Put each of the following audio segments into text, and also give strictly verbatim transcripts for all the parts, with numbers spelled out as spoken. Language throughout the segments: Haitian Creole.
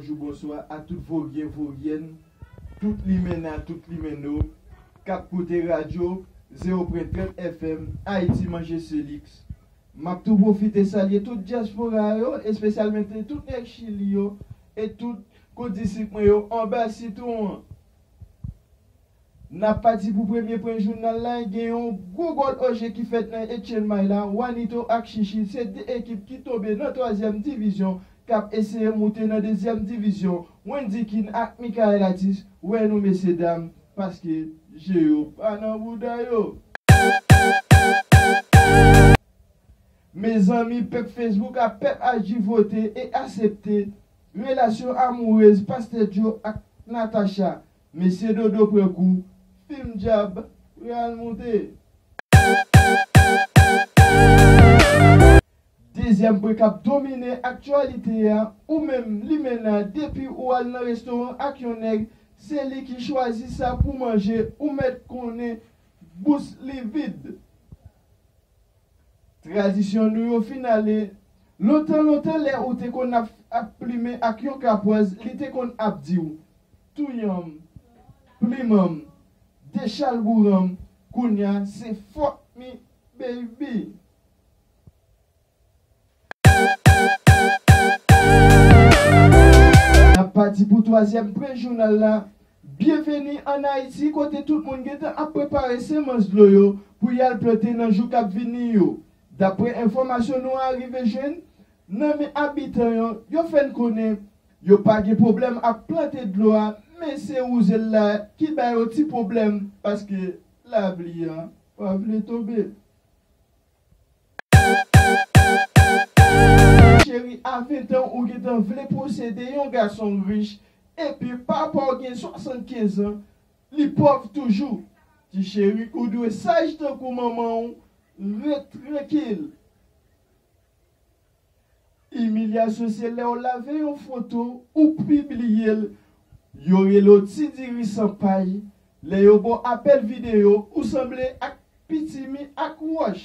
Bonjou, bonswa a tout Voryen, Voryèn, tout Limena, tout Limeno k ap koute radyo zewo pwen trant F M, Ayiti Manje Selix. M ap tou pwofite salye tout dyaspora yo, espesyalman tout nèg Chili yo e tout kondisip mwen yo anba sitwon an. N ap pati pou premye pwen jounal la, gen yon gwo gòl oje ki fèt nan Chiang Mai la, Juanito ak Chichi se de ekip ki tonbe nan twazyèm divizyon k ap eseye moute nan dezyèm divizyon. Wendy Kin ak Michael Atis wè nou mesyedam, paske je yo pa nan bouda yo. Mezanmi, pèp Facebook a, pèp aji, vote e aksepte relasyon amourez Pastè Joe ak Natacha. Mesye Dodo pran kou, fim dyab pral moute. Dezyèm pwen k ap domine aktyalite a, ou menm Limena, depi ou al nan restoran ak yon nèg, se li ki chwazi sa pou manje, ou mèt konnen bous li vid. Tradisyon nou yo fin ale. Lontan, lontan, lè ou te konn ap, ap plimen ak yon kapwaz, li te konn ap di w, "Touyan m, pliman m, dechalbouran m." Kounye a, se "Fuck me, baby." N ap pati pou twazyèm pwen jounal la. Byenveni ann Ayiti, kote tout moun gentan ap prepare semans dlo yo pou y al plante nan jou k ap vini yo. Daprè enfòmasyon nou arive jwenn nan men abitan yo, yo fè n konnen yo pa gen pwoblèm ap plante dlo a, men se wouze l la ki ba yo ti pwoblèm, paske lapli a pa vle tonbe. Cheri, a ven tan ou gentan vle posede yon gason rich, epi papa w gen swasannkenz an, li pòv toujou. Ti cheri, ou dwe saj tankou manman w, ret trankil. Imilyasyon se lè w lave yon foto, ou pibliye l, yo rele w ti diri san pay, lè yo ba w apèl videyo, ou sanble ak pitimi ak wòch.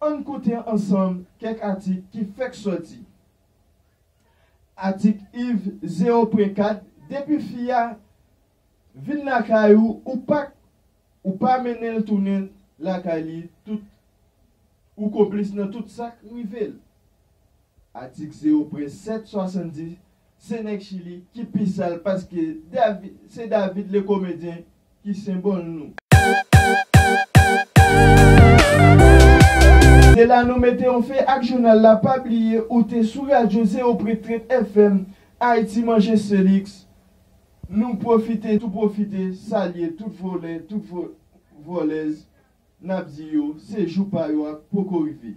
Ann koute ansanm kèk atik ki fèk sòti. Atik Iv zewo pwen kat, depi fi a vin lakay ou, ou pa, ou pa mennen l tounen lakay li, tout, ou konplis nan tout sa k rive l. Atik zewo pwen sèt swasanndis, se nèg Chili ki pi sal, paske David, se David le komedyen ki senbòl nou. Se la nou mete yon fen ak jounal la, pa bliye ou te sou radyo zewo pwen trant F M, Ayiti Manje Selix. Nou pwofite, tou pwofite salye tout vòlè, tout vò-, vòlèz, n ap di yo, se jou pa yo a poko rive.